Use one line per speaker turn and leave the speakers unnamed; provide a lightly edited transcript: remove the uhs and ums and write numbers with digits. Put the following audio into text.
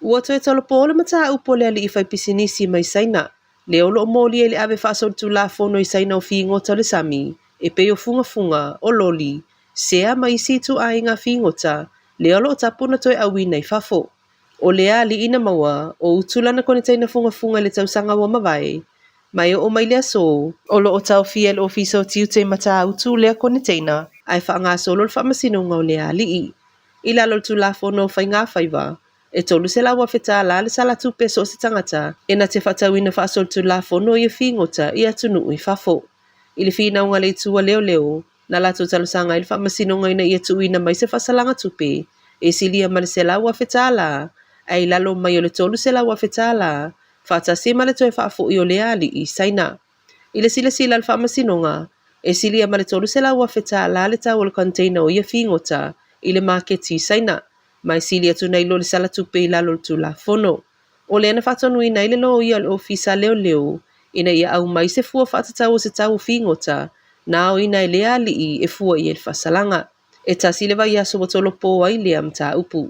Ua toe tolopo le mataupu a le alii faipisinisi mai Saina, lea o lo o molia i le ave faasolitulafono i Saina o figota o le sami, e pei o fugafuga, o loli, sea ma isi ituaiga figota, lea o lo o tapu ona toe auina i fafo. O lea alii na maua, o utu lana koneteina fugafuga i le tausaga ua mavae, ma e oo mai le aso, o lo o taofia e le Ofisa o Tiute i Matautu lea koneteina, ae faagasolo le faamasinoga o lea alii. I lalo o le Tulafono o Faiga Faiva, e $300,000 le sala tupe a so o se tagata e na te faatauina faasolitulafono ia figota i atunuu i fafo. I le finauga a le itu a leoleo, na latou talosaga ai le faamasinoga ina ia tuuina mai se faasalaga tupe e silia ma le $100,000 ae i lalo mai o le $300,000 faatasi ma le toe faafoi o lea alii i Saina. I le silasila a le faamasinoga, e silia ma le $300,000 le tau o le container o ia figota i le maketi i Saina, ma e sili atu nai lo le sala tupe i lalo o le Tulafono. O lea na faatonuina ai le loia o le Ofisa Leoleo ina ia aumai se fua faatatau o se tau o figota na aoina e lea alii e fua i ai le faasalaga. E tasi le vaiaso ua tolopo ai lea mataupu.